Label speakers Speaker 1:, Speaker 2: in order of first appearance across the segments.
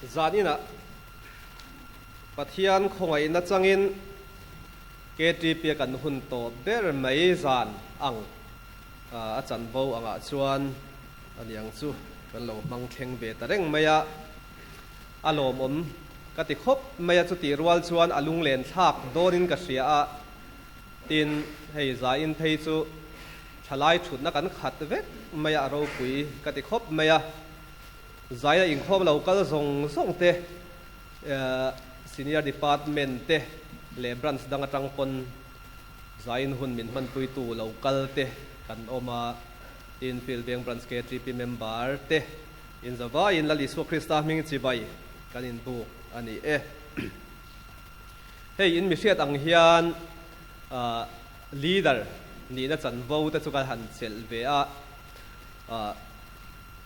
Speaker 1: Zaninah Pathian khawngaihna changin KTP a kan hun tawh ber mai zan ang a chanvo angah chuan a ni ang chu kan lo hmang thleng ve ta reng mai a, a lawmawm ka ti khawp mai a, chutih rual chuan a lunglen thlak dawnin ka hria a, tin hei zain phei chu thalai thutna kan khat vek mai a, a ropui ka ti khawp mai a. Zaia inkhawm lo kal zawng zawng te, Senior Department te leh Branch dang atang pawn zaiin hun min hmanpuitu lo kal te kan awm a, tin Field Veng Branch KTP member te inzavaiin Lal Isua Krista hming chibai kan inbuk a ni e. Hei in mihriat ang hian Leader nihna chanvo te chu kan han chelh ve a.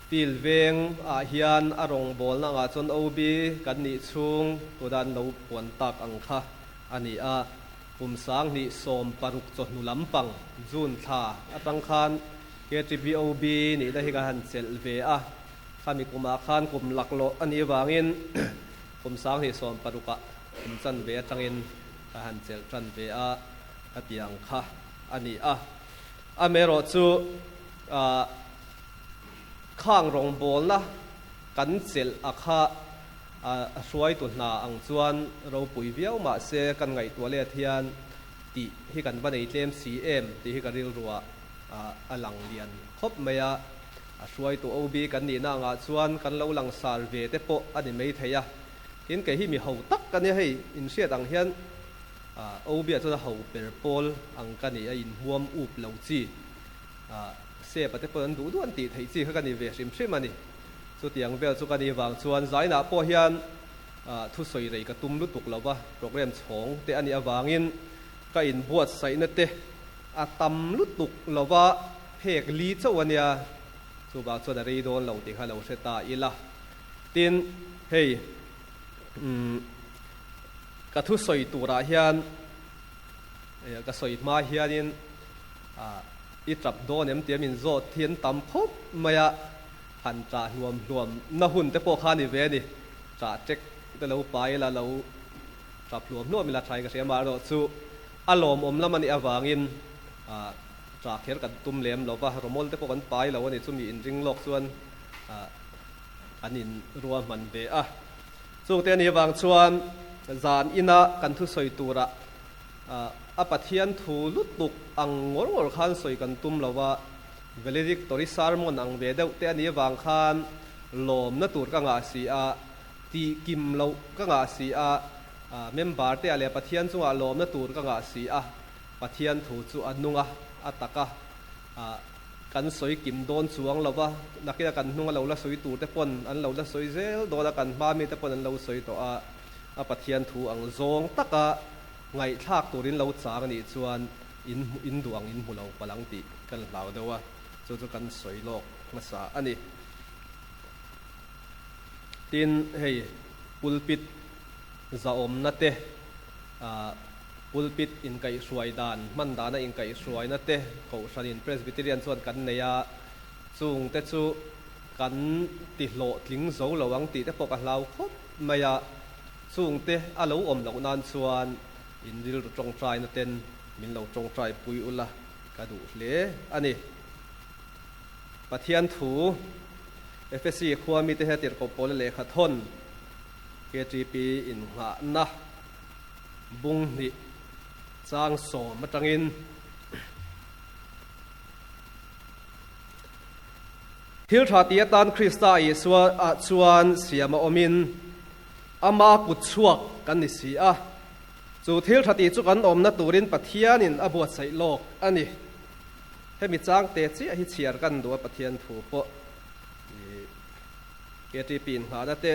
Speaker 1: Field veng ah hian a rawngbawlna angah chuan OB kan nih chhung tuna an lo puan tak ang kha a ni a. Kum 2016 chawhnu lampang June thla atang khan KTP OB nihna hi ka han chelh ve a. Khami kumah khan kum laklawh a nih avangin kum 2016 ah kum chanve atangin ka han chelh tan ve a, ka ti ang kha a ni a. Amaherawhchu ah. Khang rawngbawlna kan chelh a kha a hruaitu hna ang chuan ropui viau mah se kan ngaihtuah let hian tih hi kan va nei tlem si em tih hi ka rilruah a lang lian khawp mai a. A hruaitu OB kan nihna angah chuan kan lo lang sar ve te pawh a ni mai thei a. Tin, kei hi mi ho tak ka nia hei, inhriat ang hian OB ah chuan a ho per pawl ang ka ni a, inhmuam up lo chi. Sepa te pawh an duh duh an tih theih chi kha ka ni ve hrim hrim a ni. Chutiang vel chu ka nih vang chuan zainah pawh hian thusawi rei ka tum lutuk lo va, program chhawng te a nih avangin ka inbuatsaihna te a tam lutuk lo va, phek li chauh a nia, chuvang chuan a rei dawn lo tih kha lo hre ta ila. Tin, hei ka thusawi turah hian ka sawi hma hianin I tap dawn em tia min zawt hi an tam khawp mai a, han tah hluam hluam na hun te pawh kha a ni ve a ni. Tah tek te lo pai ila lo tap hluam hluam ila thain ka hria amaherawh chu a lawmawm lam a nih avangin tah kher kan tum lem lo va, rawmawl te pawh kan pai lo a ni chumi inring lawk chuan an in ruahman ve a. Chungte a nih avang chuan zan ina kan thusawi turah A Pathian thu lutuk ang ngawr ngawr khan sawi kan tum lo a, valedictory sermon ang ve deuh te a nih avang khan lawmna tur ka ngah si a, tih kim loh ka ngah si a, member te ah leh Pathian chungah lawmna tur ka ngah si a, Pathian thu chu a nung a, a tak a, kan sawi kim dawn chuang lo va, nakin a kan hnung a lo la sawi tur te pawn an lo la sawi zel dawn a, kan hma mi te pawn an lo sawi tawh a, a Pathian thu ang zawng taka Ngaihthlak turin lo chang a nih chuan in in duh ang in hmu lo palh ang tih kan hlau deuh a, chu chu kan sawi lawk hmasa a ni. Tin, hei pulpit zahawmna te, ah pulpit inkaihhruai dan, hman dana inkaihhruaina te Kohhranin Presbyterian chuan kan nei a, chung te chu kan ti hlawhtling zo lo ang tih te pawh ka hlau khawp mai a. Chungte a lo awm loh nan chuan in rilru tawngtaina ten min lo tawngtai pui ula ka duh hle a ni. Pathian thu Efesi khua mite he tirhkoh pawla lehkha thawn KTP innghahna bung hnih chang sawm atangin Thil tha ti atan Krista Isua ah chuan siam a awmin Ama kut chhuak kan ni si a, chu thil tha tih chu kan awmna turin Pathianin a buatsaih lawk a ni. Hemi changte chiah hi chhiar kan duh a Pathian thu pawh i KTP inngahna te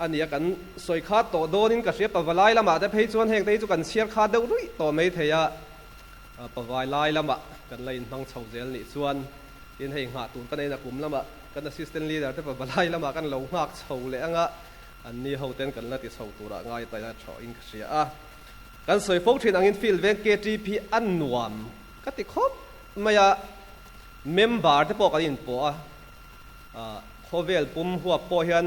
Speaker 1: a nia kan sawi khat tawh dawnin ka hria pavalai lamah te phei chuan heng te hi chu kan chhiar khat deuh ruih tawh mai thei a, pavai lai lamah kan la inhmang chho zel nih chuan tin hei nghah tur ka nei na kum lamah Kan assistant leader te pavalai lamah kan lo nghak chho leh anga an ni ho ten kan la ti chho turah ngai ta ila thaw in ka hria a. Kan sawi fo thin angin field veng KTP a nuam ka ti khawp mai a, member te pawh kan inpawh a, khawvel pum huap pawh hian.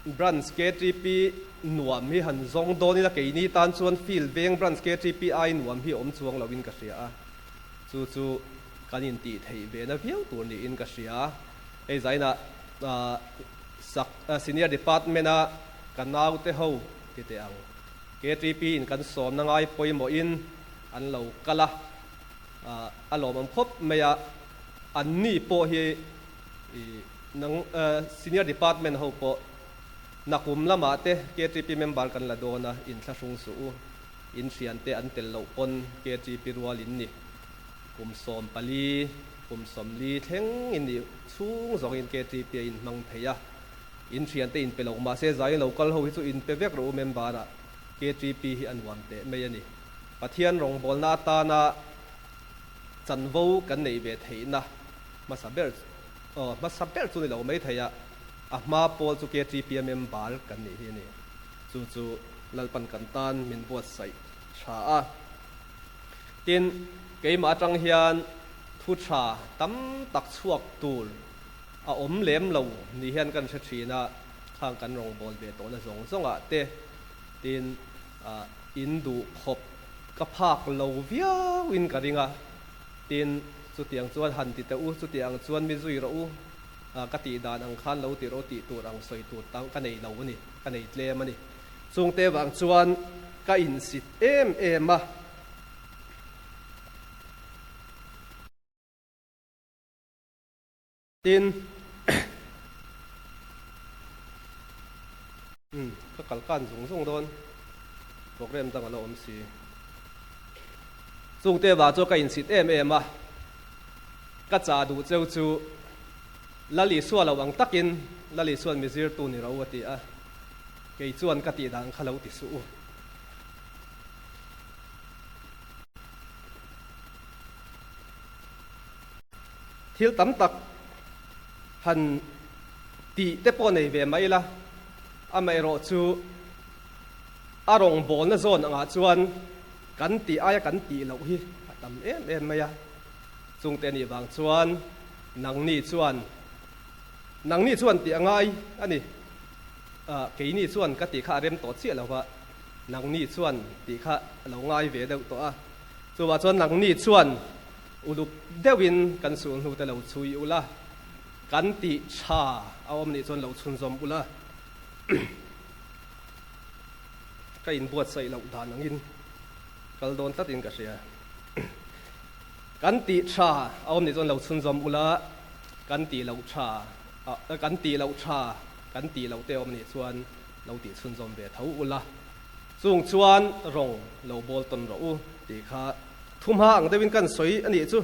Speaker 1: Branch KTP nuam hi han zawng dawn ila keini tan chuan Field veng Branch KTP ai nuam hi awm chuang loin ka hria a, chu chu kan intih theih ve na viau tur niin ka hria. Hei zainah sak Senior Department a ka naute ho ti teh ang. KTP in kan sawmna ngai pawimawhin an lo kal a, a lawmawm khawp mai a, anni pawh hi nang Senior Department ho pawh nakum lamah te KTP member kan la dawn a, inthlahrung suh u, in thiante an tel loh pawn KTP rual in ni. Kum 14, kum 40 thleng in nih chhung zawngin KTP a inhmang thei a, in thiante in pe lo mahse zai lo kal ho hi chu in pe vek rawh u member ah KTP hi a nuam teh mai a ni. Pathian rawngbawlna atana chanvo kan neih ve theihna hmasa ber aw hmasa ber chu ni lo mai thei a, a hma pawl chu KTP a member kan nih hi a ni. Chu chu Lalpan kan tan min buatsaih tha a. Tin, keimah atang hian thu tha tam tak chhuak tur a awm lem lo ni hian kan hre thin a, khang kan rawngbâwl ve tawhna zawng zawngah te tin in duh khawp ka phak lo viauin ka ring a. Tin, chutiang chuan han ti teh u, chutiang chuan mi zui rawh u, ka tih dan ang khan lo ti rawh u tih tur ang sawi tur tam ka nei lo a ni, ka nei tlem a ni. Chungte vang chuan ka insit em em a. Tin, umm, ka kal kan zung zung dawn, program dang a la awm si. Chungte vang chuan ka insit em em a, ka chah duh cheu chu Lal Isua lo ang takin Lal Isua'n mi zirtu ni ro a ti a, kei chuan ka tih dan kha lo ti suh u. Thil tam tak han tih te pawh nei ve mai ila, amaherawh chu a rawngbawlna zawn angah chuan kan tih aia kan tih loh hi a tam em em mai a. Chungte anih vang chuan nangni chuan nangni chuan tih a ngai a ni. Keini chuan ka tih kha a rem tawh chiah lo va, nangni chuan tih kha a lo ngai ve deuh tawh a. Chuvah chuan nangni chuan uluk deuhin kan sul hnute lo chhui ula, kan tih tha a awm nih chuan lo chhunzawm ula. Ka inbuatsaih loh dan angin kal dawn tlatin ka hria. Kan tih tha a awm nih chuan lo chhunzawm ula, kan tih loh tha kan tih loh tha kan tih loh te awm nih chuan lo tih chhunzawm ve tho ula, chung chuan rawng lo bawl tawn rawh u tih kha thumha ang deuhin kan sawi a nih chu.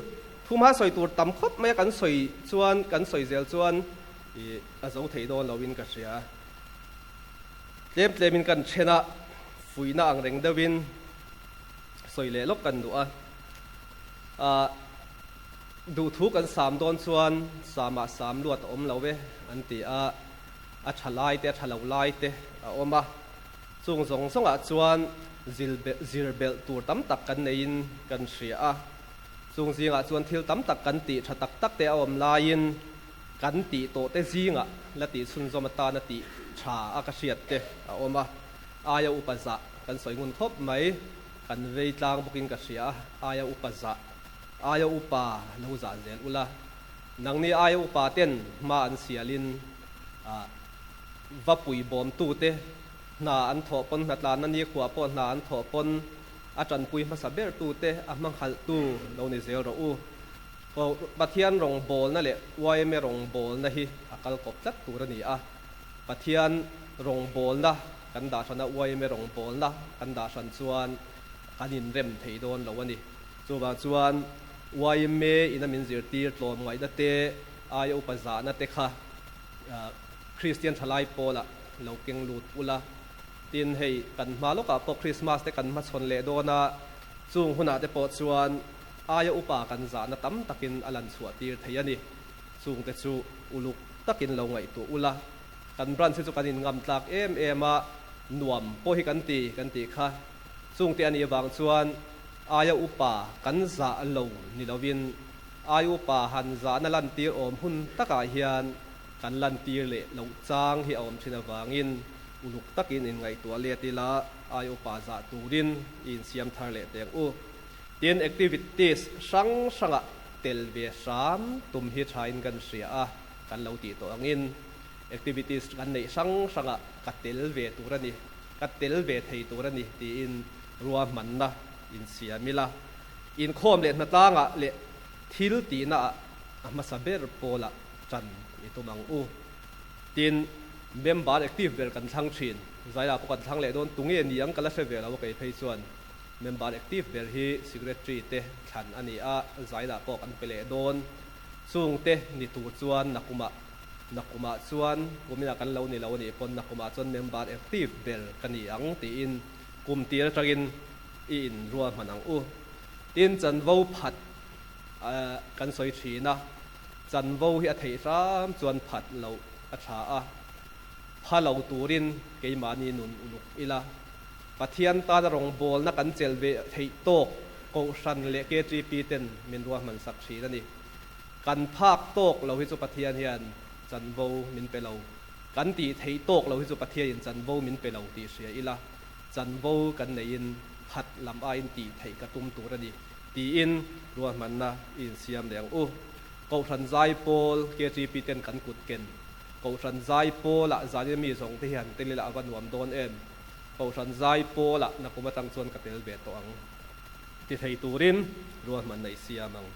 Speaker 1: Thumha sawi tur tam khawp mai a kan sawi chuan kan sawi zel chuan ih a zo thei dawn loin ka hria. Tlem tlemin kan then a, fuihna ang reng deuhin sawi leh lawk kan duh a. Ahh duhthu kan sam dawn chuan samah sam luat a awm lo e an ti a, a tha lai te a tha lo lai te a awm a, chung zawng zawngah chuan zil zir belh tur tam tak kan neiin kan hria a, chung zingah chuan thil tam tak kan tih tha tak tak te a awm laiin kan tih tawh te zingah la tih chhunzawm atana tih tha a ka hriat te a awm a, aia upa zah kan sawi ngun khawp mai. Kan vei tlang bawkin ka hria a, aia upa zah, aia upa lo zah zel ula, nangni aia upa ten hma an sialin va pui bawmtute hna an thawh pawn, hna tlanna nikhua pawh hna an thawh pawn a tanpui hmasa bertute a hmanghalhtu lo ni zel rawh u. Pathian rawngbawlna leh yma rawngbawlna hi a kal kawp tlat tur a ni a, Pathian rawngbawlna kan dah hran a, yma rawngbawlna kan dah hran chuan kan inrem thei dawn lo a ni. Chuvang chuan yma ina min zirtir tlawmngaihna te, aia upa zahna te kha Kristian thalai pawlah lo keng lut ula. Tin, hei kan hma lawkah pawh Krismas te kan hmachhawn leh dawn a, chung hunah te pawh chuan aia upa kan zahna tam takin a lan chhuah tir thei a ni. Chungte chu uluk takin lo ngaihtuah ula, kan branch hi chu kan inngam tlak em em a, nuam pawh hi kan ti kan tih kha. Chungte a nih avang chuan aia upa kan zah lo ni lovin aia upa han zahna lantir awm hun takah hian kan lantir leh loh chang hi a awm thin avangin uluk takin inngaihtuah let ila, ai upa zah turin i insiam thar leh teh ang u. Tin, activities hrang hrangah tel ve hram tum hi thain kan hria a, kan lo tih tawh angin activities kan neih hrang hrangah ka tel ve tur a ni, ka tel ve thei tur a ni tiin ruahmanna insiam ila. Inkhawm leh hnatlangah leh thil tihnaah a hmasa ber pawlah tan i tum ang u. Tin, member active ber kan thlang thin. Zaia pawh kan thlang leh dawn tunge ni ang ka la hre ve lo a kei phei chuan. Member active ber hi secretary te thlan a ni a, Zaia pawh kan pe leh dawn. Chungte ni tur chuan nakumah nakumah chuan kuminah kan lo ni lo a nih pawn nakumah chuan member active ber ka ni ang tiin kum tir atangin i inruahman ang u. Tin, chanvo phat kan sawi thin a. Chanvo hi a theih hram chuan phat loh a tha a, pha lo turin keimahni nun uluk ila, Pathian tana rawngbawlna kan chelh ve theih tawk Kohhran leh KTP ten min ruahman sak thin a ni. Kan phak tawk lo hi chu Pathian hian chanvo min pe lo, kan tih theih tawk lo hi chu Pathianin chanvo min pe lo tih hria ila, chanvo kan neihin phat lam aiin tih theih ka tum tur a ni. Tiin ruahmanna i insiam leh ang u. Kohhran zai pawl KTP ten kan kut ken. Kohhran zai pawlah zanin mi zawng te hian tel ila a va nuam dawn em. Kohhran zai pawlah nakum atang chuan ka tel ve tawh ang ti thei turin ruahmanna i siam ang.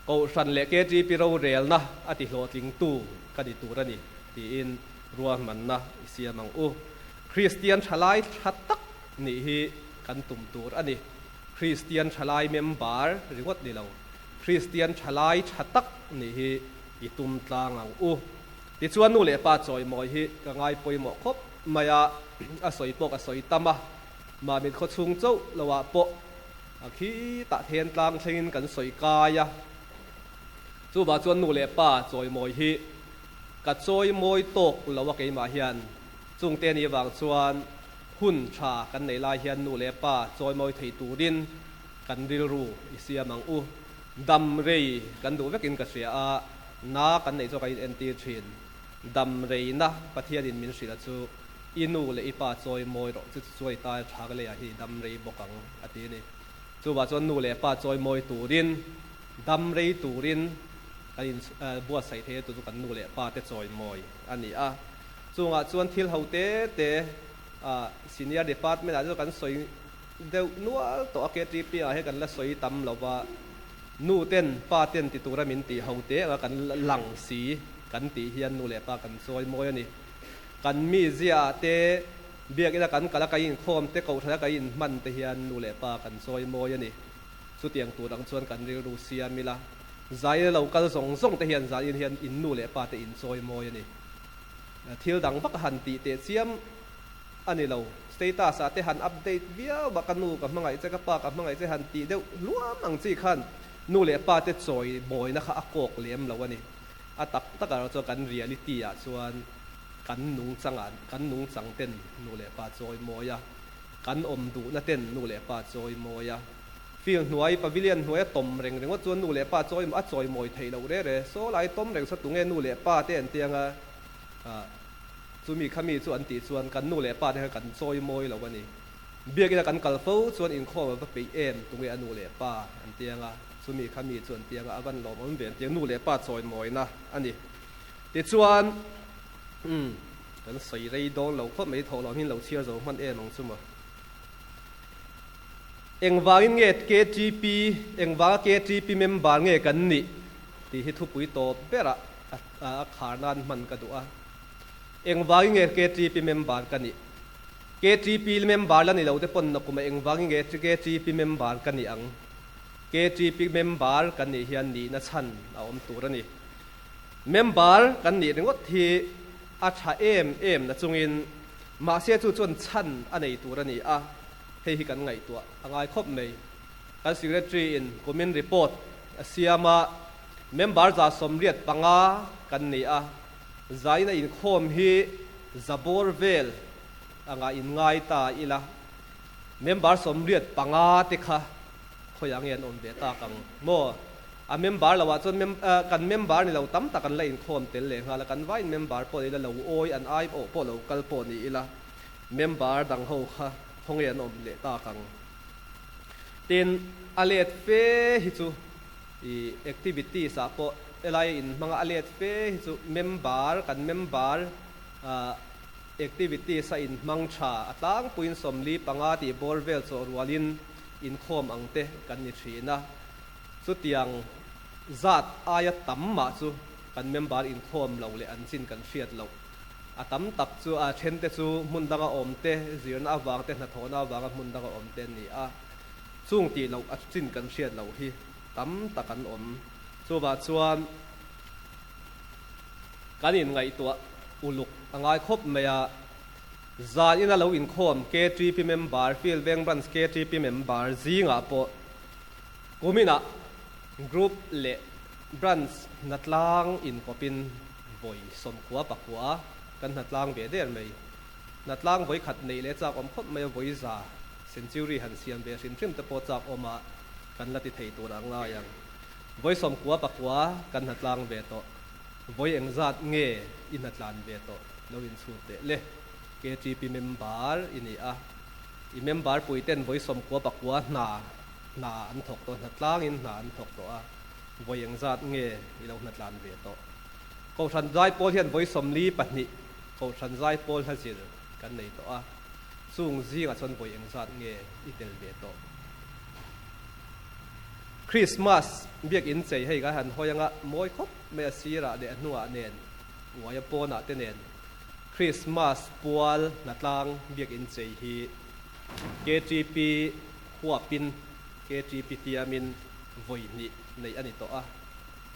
Speaker 1: Kohhran leh KTP rorelna a ti hlawhtlingtu ka ni tur a ni tiin ruahmanna i siam ang u. Kristian thalai tha tak nih hi kan tum tur a ni. Kristian thalai member ringawt ni lo, Kristian thalai tha tak nih hi i tum tlang ang u. Tichuan nu leh pa chawimawi hi ka ngai pawimawh khawp mai a, a sawi pawh ka sawi tam a, Mamit khaw chhung chauh loah pawh a khitah then tlang thlengin kan sawi kai a. Chuvah chuan nu leh pa chawimawi hi ka chawimawi tawk lo a keimah hian chungte ni vang chuan Hun tha kan neih lai hian nu leh pa chawimawi thei turin kan rilru i siam ang u. Dam rei kan duh vekin ka hria a, na kan neih chu kan inentir thin. Dam reina Pathianin min hrilh a chu i nu leh i pa chawimawi rawh, chu chu chuan i tai tha ka leiah hi i dam rei bawk ang a ti a ni. Chuvah chuan nu leh pa chawimawi turin, dam rei turin kan in buatsaih thei a, chu chu kan nu leh pa te chawimawi a ni a. Chungah chuan thil ho te te Senior Department ah chu kan sawi deuh nual tawh a, KTP ah hian kan la sawi tam lo va, nu ten pa ten ti tura min tih ho te anga kan lang si kan tih hian nu leh pa kan chawi mawi a ni. Kan mizia ah te biakina kan kal a kan inkhawm te kohhran a kan inhman te hian nu leh pa kan chawi mawi a ni. Chutiang tur ang chuan kan rilru siam ila, zaina lo kal zawng zawng te hian zanin hian in nu leh pa te in chawi mawi a ni. Thil dang vak han tih teh chiam a ni lo. Status ah te han update viau a, ka nu ka hmangaih che, ka pa ka hmangaih che han tih deuh hluam ang chi khan nu leh pa te chawi mawina kha a kawk lem lo a ni. A tak tak erawh chuan kan reality ah chuan kan nungchang ah kan nungchang ten nu leh pa chawi mawi a, kan awm duhna ten nu leh pa chawi mawi a. Field hnuai, pavilion hnuai a tawm reng ringawt chuan nu leh pa chawi a chawi mawi theih loh re re. Saw lai tawm reng saw tunge nu leh pa te an tiang a, chumi kha mi chu an tih chuan kan nu leh pa te kha kan chawi mawi lo a ni. Biakina kan kal fo chuan inkhawm a va peih em tunge a nu leh pa an tiang a, chumi kha mi chu an tiang a, a van lawmawm ve an tiang nu leh pa chawi mawina a ni. Tichuan, umm, kan sawi rei dawn lo khawp mai thawh lawm hi lo chhiar zo hman em ang chu maw. Engvangin nge KTP, engvanga KTP member nge kan nih tih hi thupui tawp berah a khar nan hman ka duh a. Engvangin nge KTP member ka nih? KTP member la ni lo te pawn nakum ah engvangin nge KTP member ka nih ang? KTP member kan nih hian nihna chhan a awm tur a ni. Member kan nih ringawt hi a tha em em na chungin mahse chu chuan chhan a nei tur a ni a. Hei hi kan ngaihtuah a ngai khawp mai. Kan Secretary in kumin report a siam a, member 185 kan ni a, zain a inkhawm hi zabawr vel anga inngai ta ila, member 85 te kha khawiah nge an awm ve tak ang maw? A member lo ah chuan mem kan member ni lo tam tak an la inkhawm tel leh nghal a, kan vain member pawh ni ila lo awi an ai awh pawh lo kal pawh ni ila member dang ho kha khawnge an awm leh tak ang. Tin, a let fe hi chu i activities ah pawh helai in hmang a, a let fe hi chu member kan member activities a inhmang tha a tlangpuiin 45 tih bawr vel chawh rualin inkhawm ang te kan ni thin a. Chutiang zat aia tam mah chu kan member inkhawm lo leh an chin kan hriat loh. A tam tak chu a thente chu hmun danga awm te, zirna avang te, hnathawhna avanga hmun danga awm te an ni a. Chung tih loh a chin kan hriat loh hi tam tak an awm. Chuvah chuan kan inngaihtuah uluk a ngai khawp mai a. Zan ina lo inkhawm KTP member, Field Veng Branch KTP member zingah pawh Kuminah Group leh Branch hnatlang inkawpin vawi 99 kan hnatlang ve der mai. Hnatlang vawi khat neih leh chak awm khawp mai a, vawi za century han siam ve hrim hrim te pawh chak awm a kan la ti thei tur ang ngai ang. Vawi 99 kan hnatlang ve tawh. Vawi engzat nge i hnatlan ve tawh lo inchhut teh le. KTP member i ni a, i member puiten vawi 99 hna hna an thawk tawh, hna tlangin hna an thawk tawh a, vawi engzat nge i lo hna tlan ve tawh? Kohhran zaipawl hian vawi 42 Kohhran zaipawl hla zir kan nei tawh a, chung zingah chuan vawi engzat nge i tel ve tawh? Krismas biakinn chei hei ka han hawi anga mawi khawp mai a sirah leh a hnungah nen, uaia pawnah te nen Krismas pual hnatlang biakinn chei hi KTP huapin KTP tiamin vawi hnih neih a ni tawh a,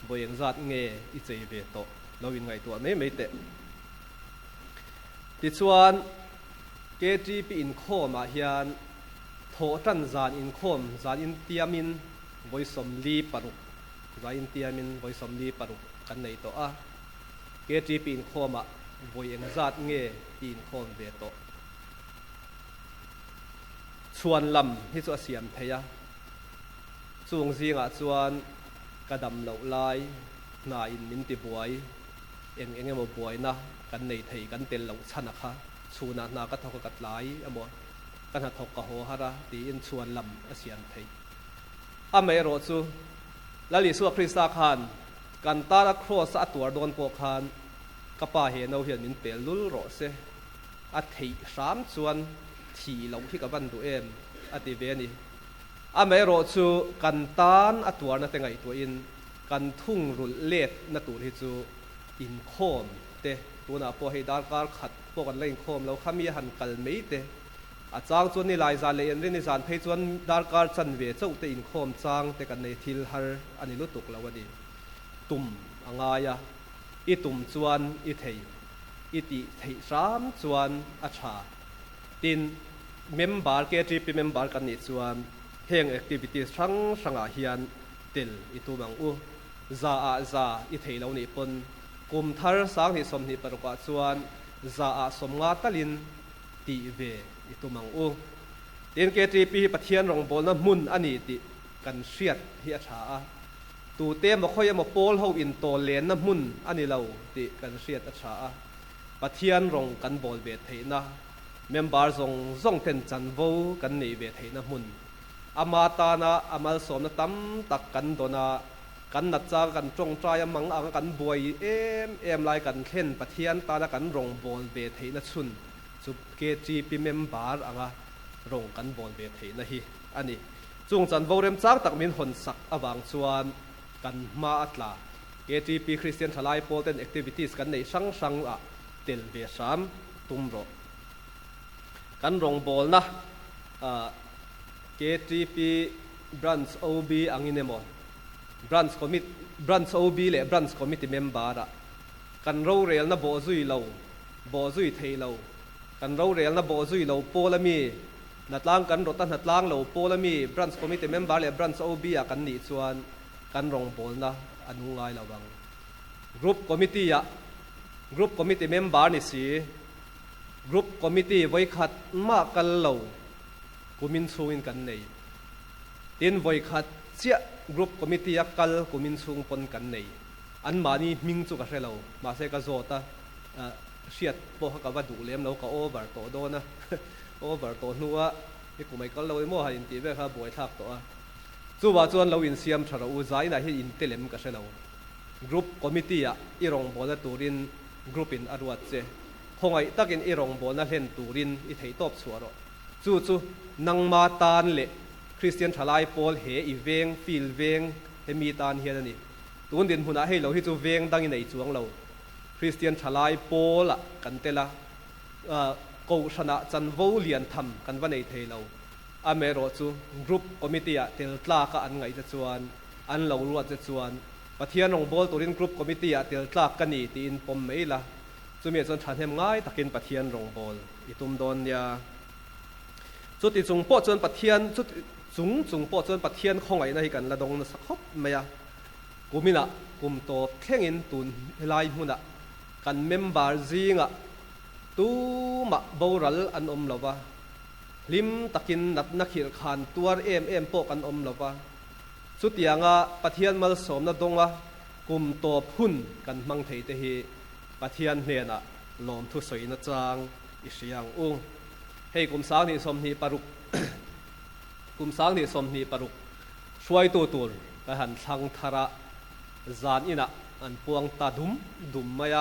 Speaker 1: vawi engzat nge i chei ve tawh lo inngaihtuah mai mai teh. Tichuan, KTP inkhawmah hian thawhtan zan inkhawm zan intiamin vawi 46 zan intiamin vawi 46 kan nei tawh a, KTP inkhawmah vawi engzat nge i inkhawm ve tawh? Chhuan lam hi chu a siam thei a, chung zingah chuan ka dam loh lai hna in min ti buai, eng eng emaw buaina kan nei thei kan tel loh chhan a kha, chhunah hna ka thawk a ka tlai emaw ka hnathawk ka haw har a tiin chhuan lam a siam thei. Amaherawh chu Lal Isua Krista khan kan tana Kraws a a tuar dawn pawh khan ka pa he no hian min pel lul rawh se. A theih hram chuan thih loh hi ka van duh em? a ti ve a ni. Amaherawh chu kan tan a tuarna te ngaihtuahin kan thungrulh let na tur hi chu inkhawm te, tunah pawh hei darkar khat pawh kan la inkhawm lo, khami a han kal mai te, a chang chuan ni lai zan leh inrin zan phei chuan darkar chanve chauh te inkhawm chang te kan nei thil har a ni lutuk lo a ni. Tum a ngai a, i tum chuan i thei. I tih theih hram chuan a tha. Tin, member, KTP member kan nih chuan heng activities hrang hrangah hian tel i tum ang u. Za ah za i thei lo nih pawn kum thar 2026 ah chuan za ah 50 talin tih ve i tum ang u. Tin, KTP hi Pathian rawngbawlna hmun a ni tih kan hriat hi a tha a. Tute emaw khawi emaw pawl ho intawl lenna hmun a ni lo tih kan hriat a tha a, Pathian rawng kan bawl ve theihna, member zawng zawng ten chanvo kan neih ve theihna hmun, ama tana a malsawmna tam tak kan dawn a, kan nat chang kan tawngtai a mang anga kan buai em em lai kan thlen Pathian tana kan rawng bawl ve theihna chhun chu KTP member anga rawng kan bawl ve theihna hi a ni. Chung chanvo remchang tak min hawn sak avang chuan kan hma a tla. KTP Kristian Thalai Pawl ten activities kan neih hrang hrang ah tel ve hram tum rawh. Kan rawngbawlna KTP Branch OB angin emaw Branch Committee Branch OB leh Branch Committee member ah kan rorelna bawhzui lo bawhzui thei lo kan rorelna bawhzui lo pawl ami Hnatlang kan rawt a hnatlang lo pawl ami Branch Committee member leh Branch OB ah kan nih chuan kan rawngbawlna a nung ngai lo ang. Group Committee ah Group Committee member ni si, Group Committee vawikhat mah kal lo kumin chhungin kan nei. Tin vawikhat. chiah group committee a kal kumin chhung pawn kan nei. An mahni hming chu ka hre lo, mahse ka zawt a, hriat pawh kha ka va duh lem lo, ka over tawh dawn a, over tawh hnua i kum ai kal lo emaw han intih vel kha a buaithlak tawh a. Chuvah chuan lo insiam tha rawh u, zainah hian intelem ka hre lo. Group committee ah i rawngbawlna turin group in a ruat che. Khawngaih takin i rawngbawlna hlen turin i theihtawp chhuah rawh. Chu chu nangma tan leh Kristian thalai pawl he i veng, field veng, he mi tan hian a ni. Tun dinhmunah hei lo hi chu veng dang i nei chuang lo. Kristian thalai pawlah kan tel a, Kohhranah chanvo lian tham kan va nei thei lo. Amaherawhchu Group Committee-ah tel tlaka an ngaih che chuan, an lo ruat che chuan, Pathian rawngbâwl turin Group Committee-ah tel tlak ka ni tiin pawm mai la, chumi ah chuan thahnem ngai takin Pathian rawngbâwl i tum dawn nia. Chuti chung pawh chuan Pathian, chuti chung chung pawh chuan Pathian khawngaihna hi kan la dawng nasa khawp mai a. Kuminah kum tawp thlengin tun helai hmunah kan member zingah tumah boral an awm lo va, hlim takin natna khirh khan tuar em em pawh kan awm lo va. Chutianga Pathian malsawmna dawnga kum tawp hun kan hmang thei te hi Pathian hnenah lawmthu sawina chang i hria ang u. Hei kum 2026 kum 2026 hruaitu tur kan han thlang thar a, zan inah an puang ta dum dum mai a,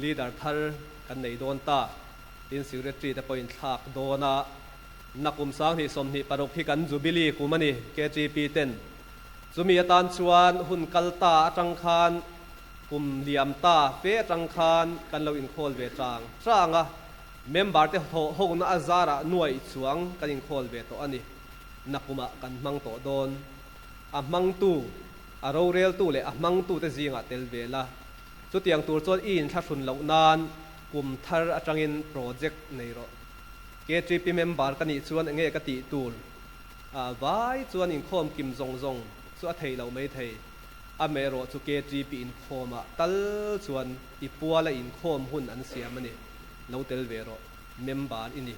Speaker 1: leader thar kan nei dawn ta, tin secretary te pawhin thlak dawn a, nakum 2026 hi kan jubilee kum a ni KTP ten. Chumi atan chuan hun kal ta atang khan kum liam ta fe atang khan kan lo inkhawl ve chang chang a, member te thawh hona a zarah nuaih chuang kan inkhawl ve tawh a ni. Nakumah kan hmang tawh dawn. A hmangtu, a roreltu leh a hmangtute zingah tel ve la. Chutiang tur chuan i inthlahrun loh nan kum thar atangin project nei rawh. KTP member ka nih chuan enge ka tih tur? A vai chuan inkhawm kim zawng zawng chu a thei loh mai thei. Amaherawh chu KTP inkhawmah tal chuan i puala inkhawm hun an siam a ni. Lo tel ve rawh. Member i ni.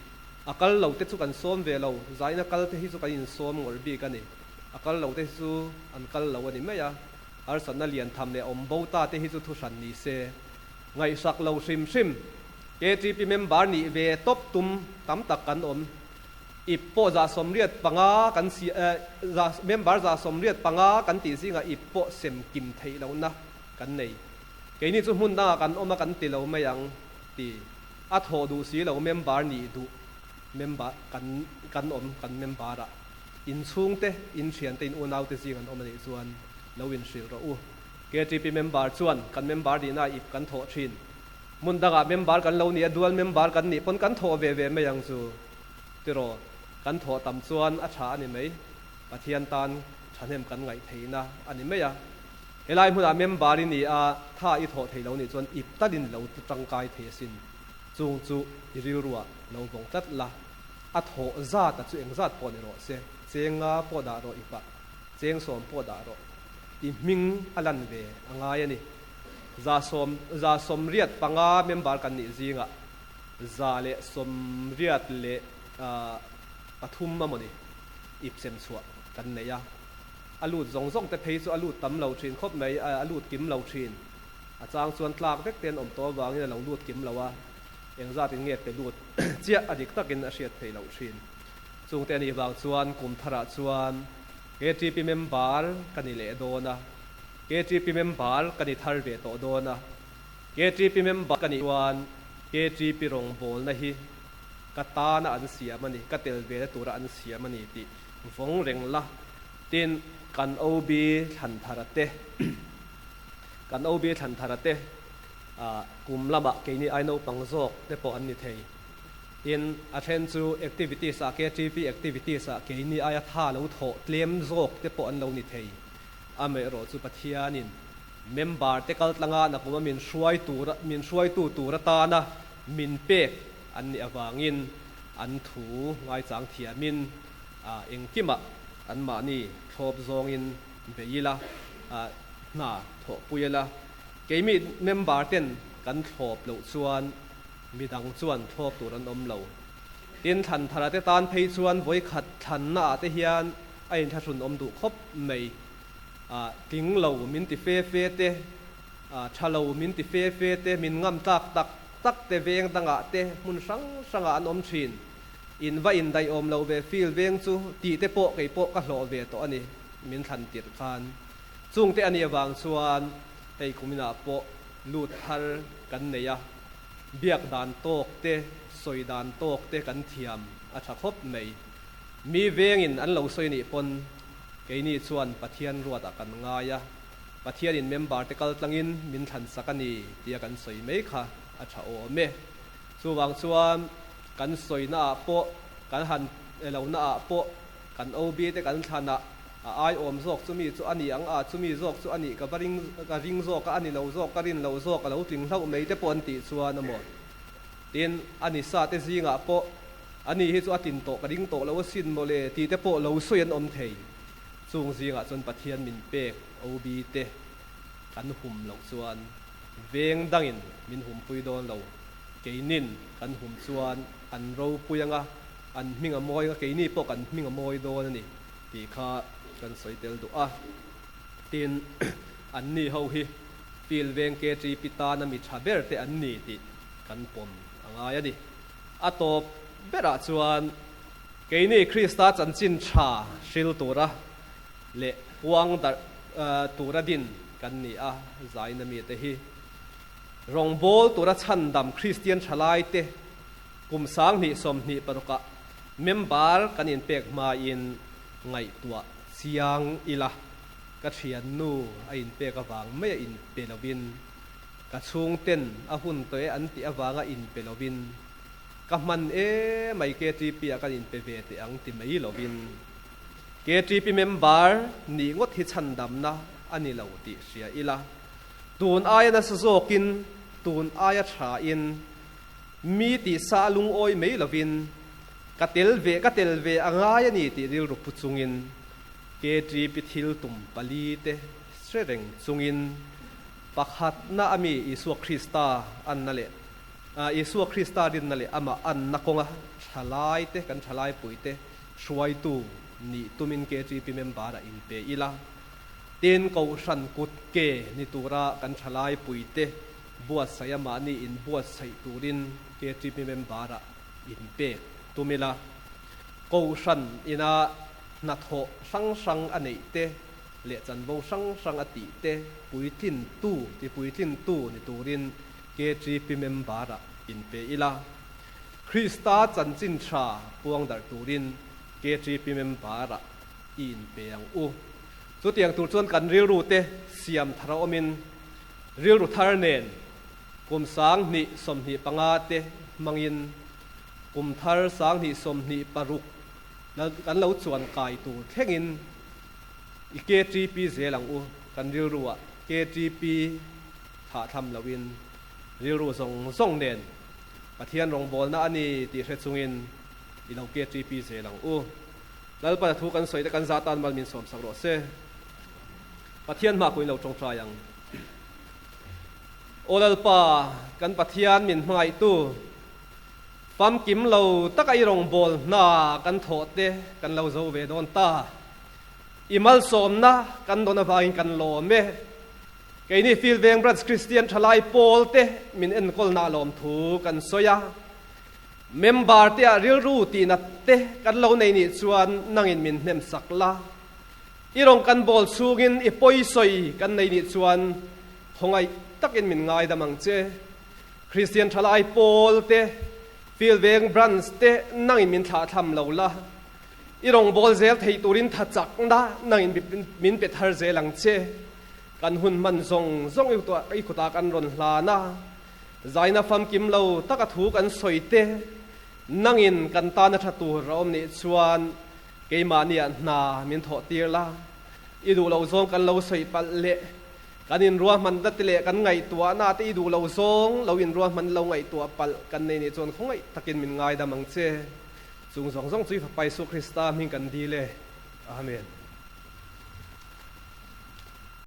Speaker 1: A kal lo te chu kan sawm ve lo, zaina kal te hi chu kan insawm ngawrh bik a ni. A kal lo te hi chu an kal lo a ni mai a, harsatna lian tham leh awm bo ta te hi chu thuhran ni se. Ngaihsak lo hrim hrim, KTP member nih ve tawp tum tam tak kan awm. Ip pawh 85 kan si za member 85 kan tih zingah ip pawh sem kim theih lohna kan nei. Keini chu hmun dangah kan awm a kan ti lo mai ang ti. A thawh duh si lo member nih duh member kan kan awm kan member ah in chhungte in thiante in unaute zing an awm anih chuan lo in hrilh rawh u. KTP member chuan kan member nihna ip kan thawh thin. Hmun dangah member kan lo nih a dual member kan nih pawn kan thawh ve ve mai ang chu tiraw kan thawh tam chuan a tha a ni mai Pathian tan thahnem kan ngaih theihna a ni mai a. Helai hmunah member i ni a, tha i thawh thei lo nih chuan ip talin lo tangkai thei asin. Chung chu i rilruah lo vawng tlat la, a thawh zat a chu eng zat pawh ni rawh se, cheng nga pawh dah rawh ipah, cheng sawm pawh dah rawh. I hming a lan ve a ngai a ni. 185 member kan nih zingah 183 a maw ni ip sem chhuah kan nei a. A lut zawng zawng te phei chu a lut tam lo thin khawp mai, a lut kim lo thin. A chang chuan tlak vek te an awm tawh avangin a lo lut kim lo a, engzat in nge pe lut chiah a dik takin a hriat theih loh thin. Chungte anih vang chuan kum tharah chuan KTP member ka ni leh dawn a, KTP member ka ni thar ve tawh dawn a, KTP member ka nih chuan KTP rawngbawlna hi ka tana an siam a ni, ka tel ve na tura an siam a ni tih Vawng reng la, tin kan OB Thlanthara te, kan OB Thlanthara te kum lamah keini ai naupang zawk te pawh an ni thei. Tin, a then chu activities ah KTP activities ah keini aia tha lo thawh tlem zawk te pawh an lo ni thei. Amaherawh chu Pathianin member te kal tlanga nakuma min hruai tur min hruaitu tur atana min pek an nih avangin an thu ngaichang thiamin engkimah anmahni thlawp zawngin bei ila, hna thawhpui ila, keimi member ten kan thlawp loh chuan midang chuan thlawp tur an awm lo. Tin, thlan thara te tan phei chuan vawikhat thlanna ah te hian a inthlahrun awm duh khawp mai. Tling lo min ti fe fe te, tha lo min ti fe fe te, min ngam tlak tak tak te veng dangah te hmun hrang hrangah an awm thin. In va indaih awm lo ve feel veng chu tih te pawh kei pawh ka hlawh ve tawh a ni min thlan tirh khan. Chungte a nih avang chuan hei kuminah pawh lut thar kan nei a, biak dan tawk te, sawi dan tawk te kan thiam a tha khawp mai. Mi vengin an lo sawi nih pawn keini chuan Pathian ruatah kan ngai a, Pathianin member te kal tlangin min thlan sak a ni tia kan sawi mai kha a tha awm e. Chuvang chuan kan sawina ah pawh, kan han lohna ah pawh, kan OB te kan thlan ah a aiawm zawk chumi chu a ni ang a, chumi zawk chu a nih ka va ring ka ring zawk a, a ni lo zawk ka rin lo zawk a lo tling hlauh mai te pawh an tih chuan a maw. Tin, a ni sa te zingah pawh a ni hi chu a tlin tawh ka ring tawh lo asin maw le tih te pawh lo sawi an awm thei. Chung zingah chuan Pathian min pek OB te kan hum loh chuan veng dangin min humpui dawn lo. Keinin kan hum chuan an ropui anga an hming a mawi anga keini pawh kan hming a mawi dawn a ni tih kha kan sawi tel duh a. Tin, anni ho hi Field veng KTP tana mi tha ber te an ni tih kan pawm a ngai a ni. A tawp berah chuan keini Krista chanchin tha hril tura leh puang darh tura din kan ni a, zaina mite hi Rawngbâwl tura chhandam Kristian ṭhalaite kum 2026 ah member kan inpek hmain ngaihtuah chiang ila, ka ṭhiannu a inpek avang mai a inpe lovin, ka chhungten a hun tawh e an tih avanga inpe lovin, ka hman emai KTP ah kan inpe ve teh ang ti mai lovin, KTP member nih ngawt hi chhandamna a ni lo tih hria ila. Tun aia nasa zawkin, tun aia thain, mi tihsa a lungawi mai lovin, ka tel ve, ka tel ve a ngai a ni tih rilru pu chungin, KTP thil tum pali te hre reng chungin, pakhatna a mi Isua Krista anna leh Isua Krista rinna leh amah anna kawnga thalai te, kan thalai puite hruaitu nih tumin KTP member-ah inpe ila. Tin, Kohhran kut ke ni tura kan thalai puite buatsaih a mahni inbuatsaih turin KTP member-ah inpek tum ila. Kohhran ina hnathawh hrang hrang a neih te leh chanvo hrang hrang a tih te puitlintu ti puitlintu ni turin KTP member-ah inpe ila. Krista chanchin tha puang darh turin KTP member-ah i inpe ang u. Chutiang tur chuan kan rilru te siam thar a awmin rilru thar nen kum 2025 te hmangin kum thar 2026 kan lo chuan kai tur thlengin i KTP zel ang u. Kan rilru ah KTP thahthlam loin rilru zawng zawng nen Pathian rawngbawlna a ni tih hre chungin i lo KTP zel ang u. Lalpa thu kan sawi te kan zah tan mal min sawm sak rawh se. Pathian hma kuin lo tawngtai ang. Aw Lalpa, kan Pathian min hmangaihtu, famkim lo taka i rawngbâwl hna kan thawh te kan lo zo ve dawn ta. I malsawmna kan dawn avangin kan lawm e. Keini Field Veng Branch Kristian Thalai Pawl te min enkawlna lawmthu kan sawi a. Member te ah rilru tihnat te kan lo nei nih chuan nangin min hnem sak la. I rawn kan bawl chhungin i pawi sawi kan nei nih chuan khawngaih takin min ngaidam ang che. Kristian thalai pawl te, Field Veng Branch te nangin min thlahthlam lo la. I rawn bawl zel thei turin tha chakna nangin min pe thar zel ang che. Kan hun hman zawng zawng i kutah kan rawn hlan a. Zaina famkim lo taka thu kan sawi te, nangin kan tana tha tur a awm nih chuan keimahniah hna min thawh tir la, i duh loh zawng kan lo sawi palh leh kan inruahmanna te leh kan ngaihtuahna te i duh loh zawng lo inruahman lo ngaihtuah palh kan nei nih chuan khawngaih takin min ngaidam ang che. Chung zawng zawng chu i Fapa Isu Krista hming kan dil e. Amen.